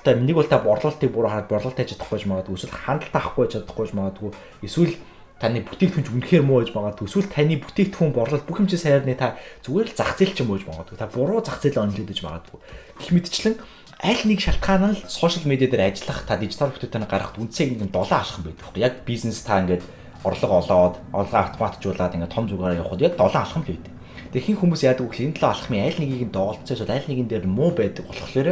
чадвартай, нэг бол та борлуулалтыг буруу хараад борлуулалт хийж чадахгүй ч магадгүй, эсвэл хандлт авахгүй чадахгүй ч магадгүй, эсвэл таны бүтээгдэхүүн ч үнэхээр муу байж магадгүй, эсвэл таны бүтээгдэхүүн, борлуулалт, бүх юм чи сайрны, та зүгээр л зах зээл ч юм уу байж магадгүй, та буруу зах зээл онилоод байж магадгүй. Гэх мэтчлэн аль нэг шалтгаан нь social media дээр ажиллах, та дижитал бүтээгдэхүүн гаргахад үндсээ нэг долоон алхам байдаг байхгүй. Яг бизнес та ингээд орлого олоод, орлогоо автоматжуулаад, ингээд том зүгээрээ явхад яг долоон алхам л байдаг. Тэгээ ихэнх хүмүүс яадаг вэ гэхээр энэ долоон алхмын аль нэгийг нь доголдсон эсвэл аль нэгэн дээр муу байдаг болохоор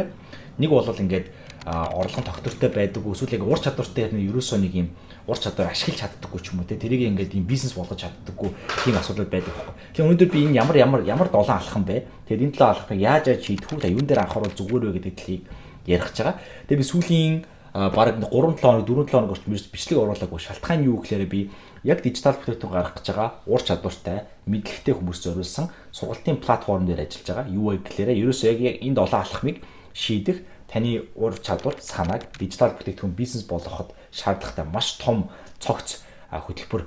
нэг бол ингээд орлогон тогтвортой байдаг, эсвэл яг ур чадвартай юм, ерөөсөө нэг юм ур чадвар ашиглаж чаддаггүй ч юм уу те, тэрийг ингээд юм бизнес болгож чаддаггүй, тийм асуудал байдаг байхгүй. Тэгэхээр өнөөдөр би энэ ямар ямар ямар долоон алхам бэ? Тэгээд энэ долоон алхмыг яаж яаж хийх үү? Та юун дээр анхааруул зүгээр вэ гэдэг талыг ярих гэж байгаа. Тэгээд би сүүлийн бараг 3 7 хоног, 4 7 хоног орчим бичлэг оруулаагүй. Шалтгаан юу гэхээр би яг дижитал бүтээгдэхүүн гаргах гэж байгаа ур чадвартай, мэдлэгтэй хүмүүс зориулсан сургалтын платформ дээр ажиллаж байгаа. Юу вэ гэхээр ерөөсөө яг энэ долоон алхмыг шийдэх, таны ур чадвар, санааг дижитал бүтээгдэхүүн бизнес болгоход шаардлагатай маш том цогц хөтөлбөр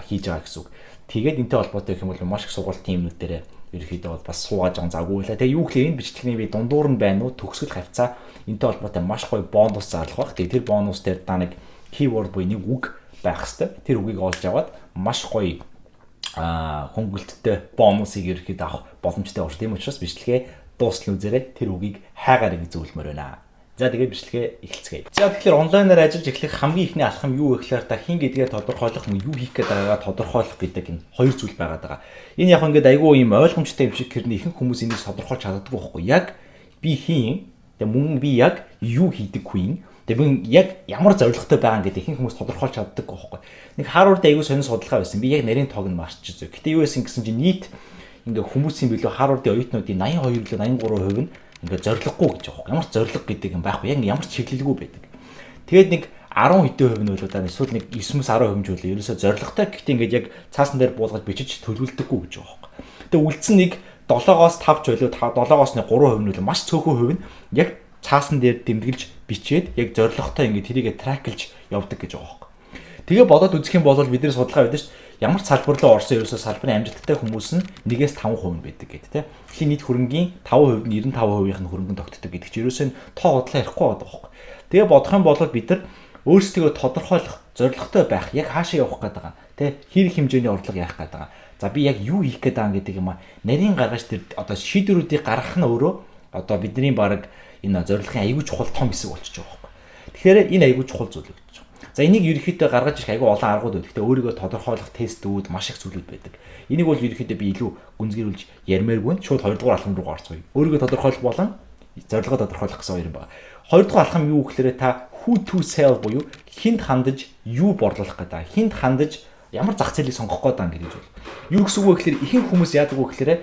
хийж байгаа гэсэн үг. Тэгээд энтэй холбоотой гэх юм бол маш их сургалтын юмнууд дээр ерөөхдөө бол бас суугааж байгаа завгүй лээ. Тэгээ юу гэхээр энэ бичлэгний би дундуур нь байна уу, төгсгөл хавцаа энтэй холбоотой маш гоё бонус зарлах байх. Тэгээ тэр бонус дээр та нэг keyword буюу нэг үг байх хэвээр. Тэр үгийг олж аваад маш гоё хөнгөлөлттэй бонусыг ерөөхдөө авах боломжтой байна. Тийм учраас бичлэгээ дуустал үзээрэй, тэр үгийг хайгаарай гэж зөвлөмөр байна. За, тэгээд бичлэгээ эхэлцгээе. За, тэгэхээр онлайнаар ажиллаж эхлэх хамгийн эхний алхам юу вэ гэхээр та хэн гэдгээ тодорхойлох, мөн юу хийх гээд байгаагаа тодорхойлох гэдэг энэ хоёр зүйл байгаа даа. Энэ яг ингээд айгүй юм ойлгомжтой юм шиг хэрнээ ихэнх хүмүүс энийг тодорхойлж чаддаггүй байхгүй. Яг би хэн, тэгээ мөн би яг юу хийдэг хүн, тэгээ би яг ямар зорилготой байгаа гэдэг ихэнх хүмүүс тодорхойлж чаддаггүй байхгүй. Нэг Harvard айгүй сонин судалгаа байсан. Би яг нарийн тоог нь марчиж зөө. Гэтэ юу байсан гэсэн чинь нийт ингээ хүмүүсийн билүү, Harvard-ын оюутнуудын 82 билүү 83% нь ингээ зорилгогүй гэж байгаа юм. Ямар ч зорилго гэдэг юм байхгүй. Яг ямар ч чиглэлгүй байдаг. Тэгээд нэг 10 хэдэн хувь нь болоо да, эсвэл нэг 9-өөс 10% ч үлээ ерөөсөө зорилготой, гэхдээ ингээд яг цаасан дээр буулгаж бичиж төлөвлөдөггүй гэж байгаа юм. Тэгээ үлдсэн нэг 7-оос 5 ч болоо, 7-оос нэг 3% нь үлээ, маш цөөхөн хувь нь яг цаасан дээр тэмдэглэж бичээд, яг зорилготой ингээд тэрийгэ track лж явдаг гэж байгаа юм. Тэгээ бодоод үзэх юм бол бидний судалгаа байдаг шүү дээ. Ямар ч салбар руу орсон ерөөсөө салбарын амжилттай хүмүүс нь 1-ээс 5% нь байдаг гэдэг тийм. Дэлхийн нийт хөрөнгийн 5% нь 95%-ийнх нь хөрөнгө тогтдог гэдэг чинь ерөөсөө тоо худлаа ярихгүй байгаа байхгүй. Тэгээ бодох юм бол бид нар өөрсдийгөө тодорхойлох, зорилготой байх, яг хаашаа явах гээд байгаа. Тэ, хэр хэмжээний орлого яах гээд байгаа. За, би яг юу хийх гээд байгаа гэдэг юм а нарийн гаргаж, тэр одоо шийдвэрүүдийг гаргах нь өөрөө одоо бидний баг энэ зорилгын аягүй чухал том хэсэг болчихж байгаа байхгүй. Тэгэхээр энэ аягүй чухал зүйл гэж. За, энийг ерөнхийдөө гаргаж ирэх айгүй олон аргууд байдаг. Гэтэ өөрийгөө тодорхойлох тестүүд, маш их зүйлүүд байдаг. Энийг бол ерөнхийдөө би илүү гүнзгийрүүлж ярмааргүй. Шууд хоёрдугаар алхам руу орцгоё. Өөрийгөө тодорхойлох болон зорилгоо тодорхойлох гэсэн хоёр юм байна. Хоёрдугаар алхам юу гэхээр та who to sell буюу хэнд хандаж юу борлуулах гэдэг. Хэнд хандаж ямар зах зээлийг сонгох гээд байгаа гэдэг зүйл. Юу гэсэн үг вэ гэхээр ихэнх хүмүүс яадаг вэ гэхээр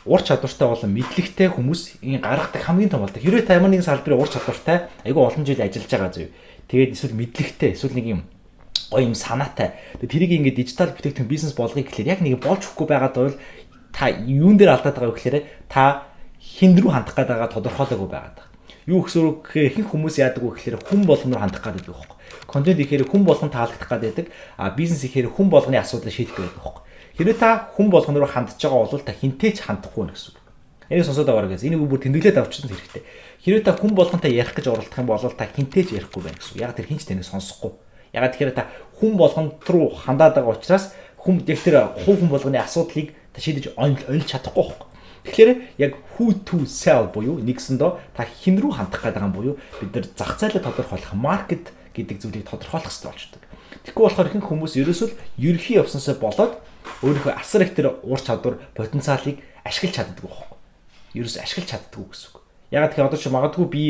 ур чадвартай болон мэдлэгтэй хүмүүс энэ гаргадаг хамгийн том болдог. Хэрвээ та ямар нэгэн салбарын ур чадвартай, айгүй олон жил ажиллаж байгаа зүйл. Тэгээд эсвэл мэдлэгтэй, эсвэл нэг юм гоё юм санаатай. Тэгээд тэрийг ингээд дижитал бүтээгдэхүүн бизнес болгоё гэхлээр яг нэг болж өгөхгүй байгаад бол та юун дээр алдаад байгаа вэ гэхлээр та хэн рүү хандах гээд байгаа тодорхойлоогүй байгаад байгаа. Юу гэсэн үг гэхээр ихэнх хүмүүс яадаг вэ гэхлээр хүн болгон руу хандах гээд байдаг байхгүй. Контент ихээр хүн болгон таалагдах гээд байдаг. А бизнес ихээр хүн болгоны асуудлыг шийдэх гээд байдаг байхгүй. Хэрвээ та хүн болгон руу хандж байгаа бол та хэнтэй ч хандахгүй нэ гэсэн үг. Энийг сонсоод аваарай гэсэн. Энийг бүр тэмдэглээд авчихсан хэрэгтэй. Хэрвээ та хүн болгонтой ярих гэж оролдох юм бол та хэнтэй ч ярихгүй байна гэсэн үг. Яг тэр хэн ч таныг сонсохгүй. Яг тэгэхээр та хүн болгонд руу хандаад байгаа учраас хүн яг тэр хувь хүн болгоны асуудлыг та шийдэж олж чадахгүй байхгүй. Тэгэхээр яг who to sell буюу нэгсэндөө та хэн рүү хандах гэдэг юм буюу бид нар зах зээлээ тодорхойлох, market гэдэг зүйлийг тодорхойлох хэрэгтэй болчдөг. Тэгэхгүй болохоор ихэнх хүмүүс ерөөсөө л ерөнхий явсансаа болоод өөрийнхөө асар их тэр ур чадвар, потенциалыг ашиглаж чаддаггүй байхгүй. Ерөөс ашиглаж чаддаггүй гэсэн үг. Ягаад тэгэхээр одоо чи магадгүй би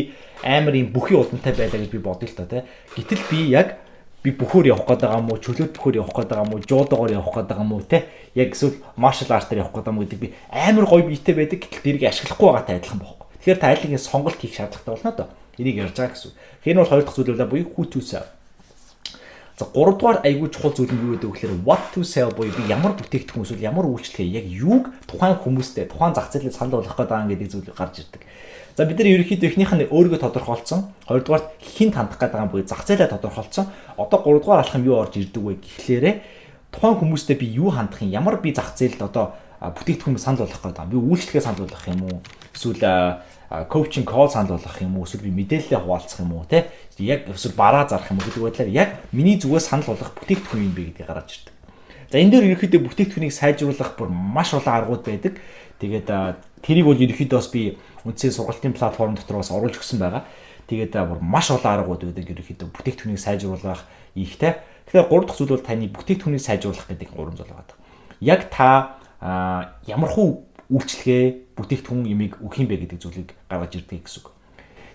амар юм бүхий удамтай байлаа гэж би бодъё л доо, тий. Гэтэл би яг би бөхөөр явах гээд байгаа юм уу, чөлөөт бөхөөр явах гээд байгаа юм уу, жуудогоор явах гээд байгаа юм уу, те. Яг эсвэл martial art-аар явах гээд байгаа юм гэдэг би амар гоё биетэй байдаг. Гэтэл тэрийг ашиглахгүй байгаатай адилхан байхгүй. Тэгэхээр та аль нэгэн сонголт хийх шаардлагатай болно доо. Энийг ярьж байгаа гэсэн үг. Тэгэхээр энэ бол хоёр дахь зүйл байлаа буюу who to sell. За, гурав дугаар айгүй чухал зүйл нь юу гэдэг вэ гэхээр what to sell буюу би ямар бүтээгдэхүүн эсвэл ямар үйлчилгээ, яг юуг тухайн хүмүүстэй, тухайн зах зээлд санал болгох гээд байгаа гэдэг зүйл гарч ирдэг. За, бид нар ерөнхийдөө эхнийх нь өөрийгөө тодорхойлцсон. Хоёрдугаарт хэнд хандах гээд байгаа буюу зах зээлээ тодорхойлцсон. Одоо гуравдугаар алхам юу орж ирдэг вэ гэхлээрэ тухайн хүмүүстэй би юу хандах юм, ямар би зах зээлд одоо бүтээгдэхүүн санал болгох гээд байгаа. Би үйлчилгээ санал болгох юм уу? Эсвэл coaching call санал болгох юм уу, эсвэл би мэдээлэлээ хуваалцах юм уу, те, яг эсвэл бараа зарах юм уу гэдэг байдлаар яг миний зүгээс санал болгох бүтээгдэхүүн юм бэ гэдгийг гаргаж ирдэг. За, энэ дээр ерөнхийдөө бүтээгдэхүүнийг сайжруулах бүр маш олон аргууд байдаг. Тэгээд тэрийг бол ерөнхийдөө бас би үндсэн сургалтын платформ дотор бас оруулж өгсөн байгаа. Тэгээд бүр маш олон аргууд байдаг ерөнхийдөө бүтээгдэхүүнийг сайжруулах ихтэй. Тэгэхээр гурав дахь зүйл бол таны бүтээгдэхүүнийг сайжруулах гэдэг гурван зүйл байгаа. Яг та ямар хуу үйлчилгээ, бүтээгдэхүүн юмыг өгөх юм бэ гэдэг зүйлийг гаргаж ирдэг гэсэн үг.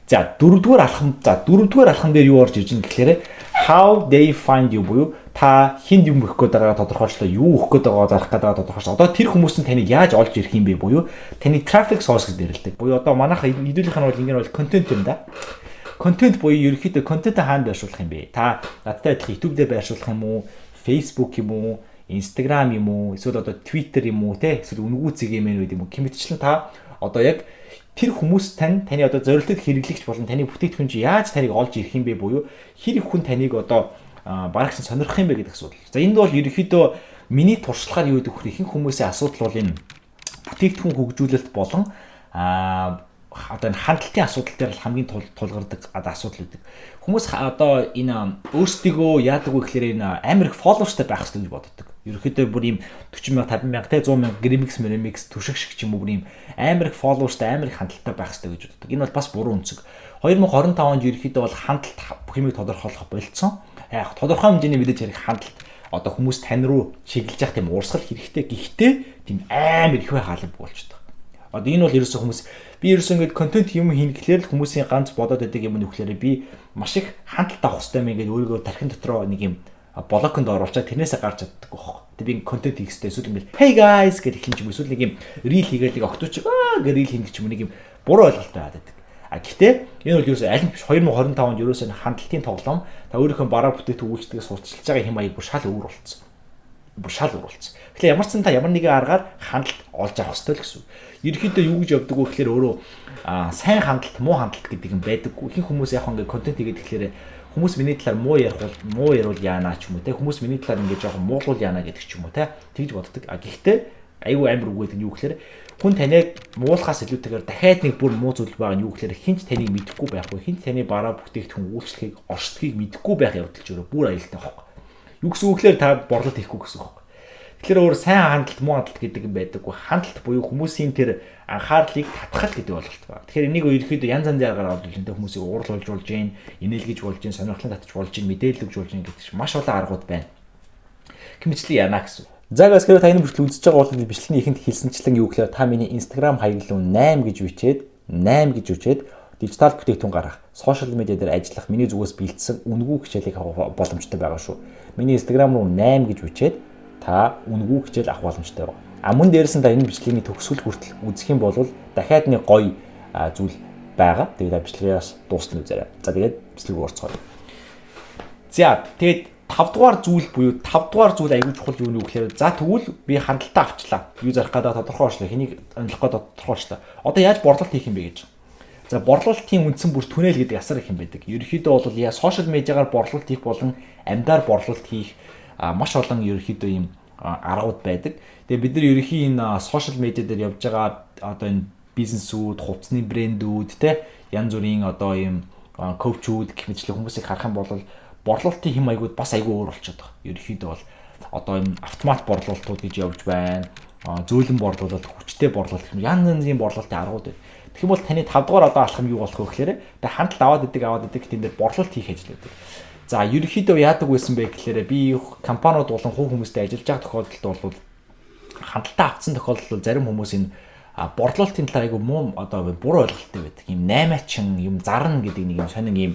За, дөрөвдүгээр алхам, за, дөрөвдүгээр алхам дээр юу орж ирж байгаа гэхээр how they find you буюу та хэнд юм өгөх гээд байгаагаа тодорхойлчлоо, юу өгөх гээд байгаагаа зарах гээд байгаагаа тодорхойлчлоо. Одоо тэр хүмүүс нь таныг яаж олж ирэх юм бэ буюу таны traffic source гэж нэрлэдэг. Буюу одоо манайх хэдүүлийнх нь бол ингэ бол контент юм да. Контент буюу ерөнхийдөө контент хаана байршуулах юм бэ? Та надтай адилхан YouTube дээр байршуулах юм уу? Facebook юм уу? Instagram юм уу? Эсвэл одоо Twitter юм уу, те? Эсвэл үнэгүй зэг юм бэ гэдэг юм уу? Гэмэтчлэн та одоо яг тэр хүмүүс таны одоо зорилтод хэрэглэгч болон таны бүтээгдэхүүн чи яаж таныг олж ирэх юм бэ буюу хэр их хүн таныг одоо барагсан сонирхох юм бэ гэдэг асуудал. За, энд бол ерөнхийдөө миний туршлагаар юу гэдэг вэ? Ихэнх хүмүүсийн асуудал бол энэ бүтээгдэхүүн хөгжүүлэлт болон одоо энэ хандлтын асуудал дээр хамгийн тулгардаг одоо асуудал үүдэг. Хүмүүс одоо энэ өөрсдийгөө яадаг вэ гэхээр энэ амар их followers тай байх хэрэгтэй гэж боддог. Ерөнхийдөө бүр ийм 40 мянга, 50 мянга, те, 100 мянга гримикс мремикс түшиг шиг ч юм уу, бүр ийм амар их followers тай, амар их хандлттай байх хэрэгтэй гэж боддог. Энэ бол бас буруу өнцөг. 2025 онд ерөнхийдөө бол хандлт бүх юмыг тодорхойлох болцсон. Яг тодорхой хэмжээний мэдээж хэрэг хандлт, одоо хүмүүс тань руу чиглэж явах тийм урсгал хэрэгтэй. Гэхдээ тийм амар их байх албагүй болчихдог. Одоо энэ бол ерөөсөө хүмүүс би ерөөсөө ингээд контент юм хийнэ гэхлээр л хүмүүсийн ганц бодоод байдаг юм нь үхлээрээ би маш их хандлт авах хэрэгтэй юм ингээд өөрийгөө тархин дотроо нэг юм блоконд оруулчаад тэрнээсээ гарч чаддаггүй байхгүй. Тэг би контент хийх хэрэгтэй, эсвэл ингээд "Hey guys" гэж эхлэн ч юм, эсвэл нэг юм reel хийгээл нэг октооч аа гэж reel хийнэ ч юм, нэг юм буруу ойлголттой байгаад байдаг. А гэхдээ энэ бол ерөөсөө аль нь биш, 2025 онд ерөөсөө хандлтын тоглоом, та өөрийнхөө бараа бүтээгдэхүүн үйлчлэгээ сурталчилж байгаа хэм маяг бүр шал өөр болцсон. Бүр шал өөр болцсон. Тэгэхээр ямар ч сан та ямар нэгэн аргаар хандлт олж авах хэрэгтэй л гэсэн үг. Ерөнхийдөө юу гэж явдаг вэ гэхээр өөрөө сайн хандлт, муу хандлт гэдэг юм байдаггүй. Ихэнх хүмүүс яг ингээд контент хийгээд тэгэхээр хүмүүс миний талаар муу ярих бол муу ярил яана ч юм уу, те, хүмүүс миний талаар ингээд жоохон муулвал яана гэдэг ч юм уу, те, тэгж боддог. А гэхдээ айгүй амар үг гэдэг нь юу гэхээр хүн таныг муулахаас илүүтэйгээр дахиад нэг бүр муу зүйл байгаа нь юу гэхээр хэн ч таныг мэдэхгүй байхгүй, хэн ч таны бараа, бүтээгдэхүүн, үйлчлэгийг оршдгийг мэдэхгүй байх явдал ч өөрөө бүр аюултай байхгүй. Юу гэсэн үг гэхээр та борлуулалт хийхгүй гэсэн үг байхгүй. Тэгэхээр өөр сайн хандлт, муу хандлт гэдэг юм байдаггүй. Хандлт буюу хүмүүсийн тэр анхаарлыг татах л гэдэг ойлголт байна. Тэгэхээр энийг ерөнхийдөө янз янзын аргаар олж энэ хүмүүсийг уурлуулж болж гин, инээлгэж болж гин, сонирхлон татж болж гин, мэдээлэл өгж болж гин гэдэг чинь маш олон аргууд байна. Гэмэтлэн яана гэсэн. За guys, хэрвээ та энэ бүртэл үзэж байгаа бол бичлэгийн эхэнд хэлсэнчлэн юу гэхээр та миний Instagram хаяг руу 8 гэж бичээд, 8 гэж бичээд дижитал бүтээгдэхүүн гаргах, social media дээр ажиллах миний зүгээс бэлдсэн үнэгүй хичээлийг авах боломжтой байгаа шүү. Миний Instagram руу 8 гэж бичээд та үнэгүй хичээл авах боломжтой байгаа. А мөн дээрээс нь та энэ бичлэгийн төгсгөл хүртэл үзэх юм бол дахиад нэг гоё зүйл байгаа. Тэгээд бичлэгээс дуустал үзээрэй. За, тэгээд бичлэг орцгоё. За, тэгээд 5 дугаар зүйл буюу 5 дугаар зүйл аягүй чухал юу вэ гэхээр за, тэгвэл би хандлтаа авчлаа. Юу зарах гэдэг тодорхой болчлоо. Хэнийг онилох гэдэг тодорхой болчлоо. Одоо яаж борлуулалт хийх юм бэ гэж. За, борлуулалтын үндсэн бүр түнэл гэдэг асар их юм байдаг. Ерөнхийдөө бол яа social media гаар борлуулалт хийх болон амьдаар борлуулалт хийх маш олон ерөнхийдөө ийм аргууд байдаг. Тэгээ бид нар ерөнхий энэ social media дээр явж байгаа одоо энэ бизнесүүд, хувцсны брэндүүд, те, янз бүрийн одоо ийм coach үүд гэх мэтлэг хүмүүсийг харах юм бол борлуулалтын хэм маягууд бас айгүй өөр болчиход байгаа. Ерөнхийдөө бол одоо энэ автомат борлуулалтууд гэж явж байна. Зөөлөн борлуулалт, хүчтэй борлуулалт гэх юм янз янзын борлуулалтын аргууд байна. Тэгэх юм бол таны 5 дугаар одоо алхам юу болох вэ гэхээр та хандлт аваад идэг тэн дээр борлуулалт хийх ажил байдаг. За, ерөнхийдөө яадаг байсан бэ гэхээр би компаниуд болон хувь хүмүүстэй ажиллаж байгаа тохиолдолд бол хандлтаа авцсан тохиолдолд зарим хүмүүс энэ борлуулалтын талаар айгу муу, одоо буруу ойлголттой байдаг. Ийм наймаачин юм зарна гэдэг нэг юм сонин ийм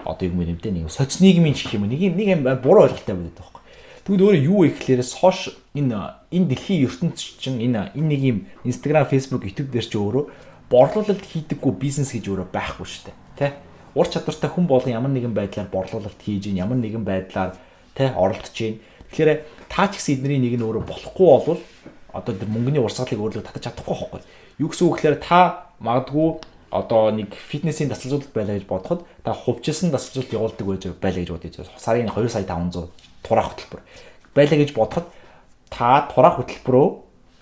одоо юу юм те, нэг соц нийгмийн ч гэх юм уу, нэг юм буруу ойлголттой байдаг байхгүй. Тэгвэл өөрөө юу вэ гэхээр social энэ дэлхийн ертөнц чинь энэ нэг юм Instagram, Facebook, YouTube дээр чи өөрөө борлуулалт хийдэггүй бизнес гэж өөрөө байхгүй шүү дээ. Тэ? Ур чадвартай хүн болгон ямар нэгэн байдлаар борлуулалт хийж гин, ямар нэгэн байдлаар тэ оролдож гин. Тэгэхээр та ч гэсэн эдний нэг нь өөрөө болохгүй болвол одоо тэр мөнгөний урсгалыг өөрлөө татаж чадахгүй байхгүй. Юу гэсэн үг гэхээр та магадгүй одоо нэг фитнесийн дасгалжуулалт байлаа гэж бодоход та хувьчилсан дасгалжуулалт явуулдаг байж байлаа гэж бодъё. Сарын 2 сая 500 тураах хөтөлбөр байлаа гэж бодоход та тураах хөтөлбөрөө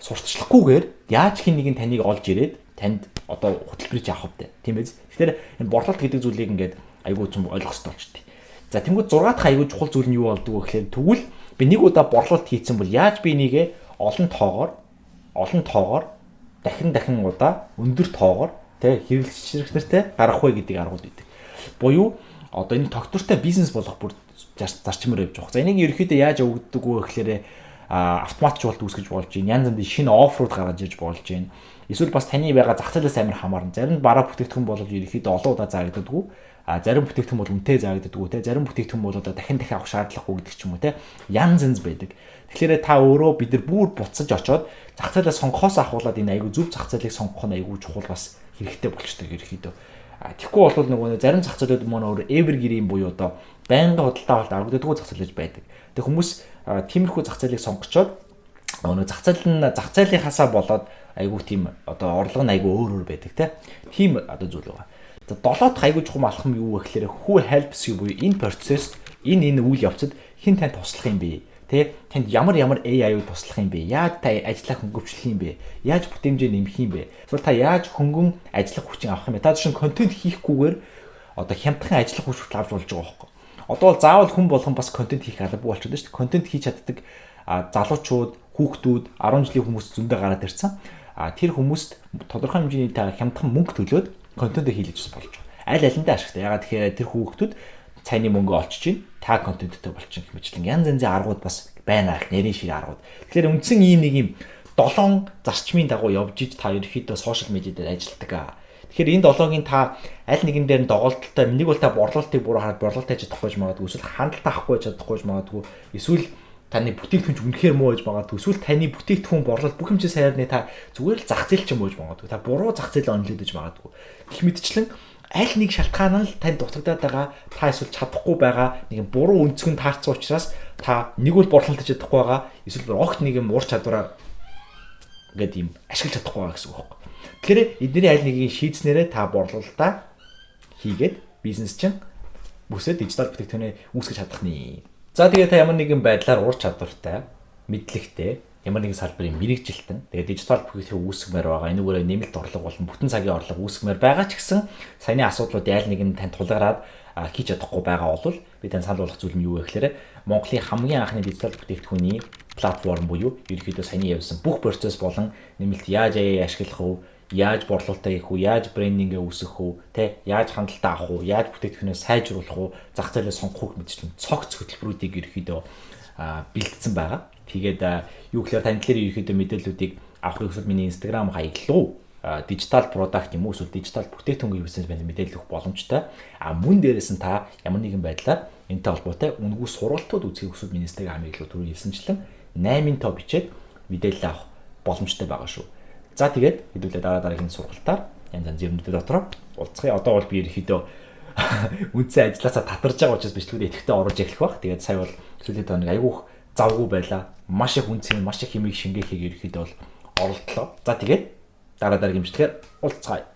сурталчлахгүйгээр яаж хэн нэгэн таныг олж ирээд танд одоо хөтөлбөрийг авах вэ? Тийм биз? Тэгэхээр энэ борлуулалт гэдэг зүйлийг ингээд айгүй зүм ойлгох хэрэгтэй болчихдээ. За, тэнгууд 6 дахь айгүй чухал зүйл нь юу болдгоо гэхээр тэгвэл би нэг удаа борлуулалт хийцэн бол яаж би энийгээ олон тоогоор дахин дахин удаа өндөр тоогоор тэ хэрэглэгч нартай гаргах вэ гэдэг аргууд байдаг. Буюу одоо энэ тогтвортой бизнес болгох бүр зарчмаар явж байгаа. За, энийг ерөөхдөө яаж өгдөг вэ гэхээр автоматжуулалт үүсгэж болж байна. Янз янзын шинэ offer ууд гаргаж иж болж байна. Эсвэл бас таны байгаа зах зээлээс амар хамаарна. Зарим бараа бүтээгдэхүүн бол ерөөхдөө олон удаа заагддаггүй. А зарим бүтээгдэхүүн бол үнэтэй заагддаггүй те. Зарим бүтээгдэхүүн бол одоо дахин дахин авах шаардлагагүй гэдэг ч юм уу те. Янз янз байдаг. Тэгэхээр та өөрөө бид нар бүр буцаж очоод зах зээлээ сонгохоос ахуулаад энэ айгүй зөв зах зээлийг сонгох нь айгүй чухал, бас хэрэгтэй болчтой ерөөхдөө. А тэгэхгүй бол нөгөө зарим зах зээлүүд мөн өөр evergreen буюу одоо байнгын худалдаа авалт авагддаггүй зах зээл гэж байдаг. Тэг хүмүүс тиймэрхүү зах зээлийг сонгочоод нөгөө зах зээл нь зах зээлийнхаасаа болоод айгүй тийм одоо орлого нь айгүй өөр өөр байдаг те. Тийм одоо зүйл байгаа. За, долоо дахь айгүй чухал алхам юу вэ гэхээр who helps you буюу энэ процесс, энэ үйл явцад хэн танд туслах юм бэ? Тэ, танд ямар ямар AI-ыг туслах юм бэ? Яаж та ажлаа хөнгөвчлөх юм бэ? Яаж бүтээмжээ нэмэх юм бэ? Эсвэл та яаж хөнгөн ажиллах хүчин авах юм бэ? Та жишээ нь контент хийхгүйгээр одоо хямдхан ажиллах хүч хүртэл авч болж байгаа байхгүй. Одоо бол заавал хүн болгон бас контент хийх албагүй болчиход шүү дээ. Контент хийж чаддаг залуучууд, хүүхдүүд, 10 жилийн хүмүүс зөндөө гараад ирсэн. А тэр хүмүүст тодорхой хэмжээний та хямдхан мөнгө төлөөд контент хийлгэж болж байгаа. Аль алиндаа ашигтай. Ягаад тэгэхээр тэр хүүхдүүд цайны мөнгө олчиж чинь та контенттэй болчих гэх мэтлэн янз янзын аргууд бас байна, нарийн шиг аргууд. Тэгэхээр үндсэн ийм нэг юм долоон зарчмын дагуу явж иж та ерөөхдөө social media дээр ажилладаг. Тэгэхээр энэ долоогийн та аль нэгэн дээр нь доголдолтой, нэг бол та борлуулалтыг буруу хараад борлуулалт хийж чадахгүй ч магадгүй, эсвэл хандлт авахгүй чадахгүй ч магадгүй, эсвэл таны бүтээгдэхүүн ч үнэхээр муу байж магадгүй, эсвэл таны бүтээгдэхүүн, борлуулалт, бүх юм чинь сайрны, та зүгээр л зах зээл ч юм уу байж магадгүй, та буруу зах зээл онлоод байж магадгүй. Гэх мэтчлэн аль нэг шалтгаан нь л танд дутагдаад байгаа, та эсвэл чадахгүй байгаа нэг буруу өнцөг нь таарсан учраас та нэг бол борлуулалт хийж чадахгүй байгаа, эсвэл огт нэг юм ур чадвараа ингээд юм ашиглаж чадахгүй байгаа гэсэн үг байхгүй. Тэгэхээр эдний аль нэгийг шийдснээрээ та борлуулалтаа хийгээд бизнес чинь бүсээ дижитал бүтээгдэхүүнээ үүсгэж чадах нэ. За, тэгээ та ямар нэгэн байдлаар ур чадвартай, мэдлэгтэй, ямар нэгэн салбарын мэргэжилтэн, тэгээ дижитал бүтээгдэхүүн үүсгэмээр байгаа. Энүүгээрээ нэмэлт орлого болон бүтэн цагийн орлого үүсгэмээр байгаа ч гэсэн саяны асуудлууд аль нэг нь танд тулгараад хийж чадахгүй байгаа бол би тань санал болгох зүйл нь юу вэ гэхээр Монголын хамгийн анхны дижитал бүтээгдэхүүний платформ буюу ерөнхийдөө саяны явсан бүх процесс болон нэмэлт яаж AI ашиглах вэ, яаж борлуулалтаа хийх үү, яаж branding ээ үүсгэх үү, тэ, яаж хандлтаа авах уу, яаж бүтээгдэхүүнээ сайжруулах уу, зах зээлээ сонгох уу мэтчлэн цогц хөтөлбөрүүдийг ерөнхийдөө бэлтгэсэн байгаа. Тэгээд юу гэхээр тань талаар ерөнхийдөө мэдээллүүдийг авахыг хүсвэл миний Instagram хаяг руу дижитал product юм уу эсвэл дижитал бүтээгдэхүүн бизнес байна мэдээлэл өгөх боломжтой. А мөн дээрээс нь та ямар нэгэн байдлаар энэтэй холбоотой үнэгүй сургалтууд үзэхийг хүсвэл миний Instagram хаяг руу түрүү хэлсэнчлэн 8 тоо бичээд мэдээлэл авах боломжтой байгаа шүү. За, тэгээд хэдүүлээ дараа дараагийн сургалтаар янз янз юмнууд дотроо уулзахъя. Одоо бол би ерөнхийдөө үндсэн ажилласаа татарж байгаа учраас бичлэгүүд идэвхтэй оруулж эхлэх бах. Тэгээд сая бол сүүлийн тоо нэг айгүйх завгүй байлаа. Маш их үнцэн, маш их хэмийг шингээхийг ерөнхийдөө бол оролдлоо. За, тэгээд дараа дараагийн бичлэгээр уулзцгаая.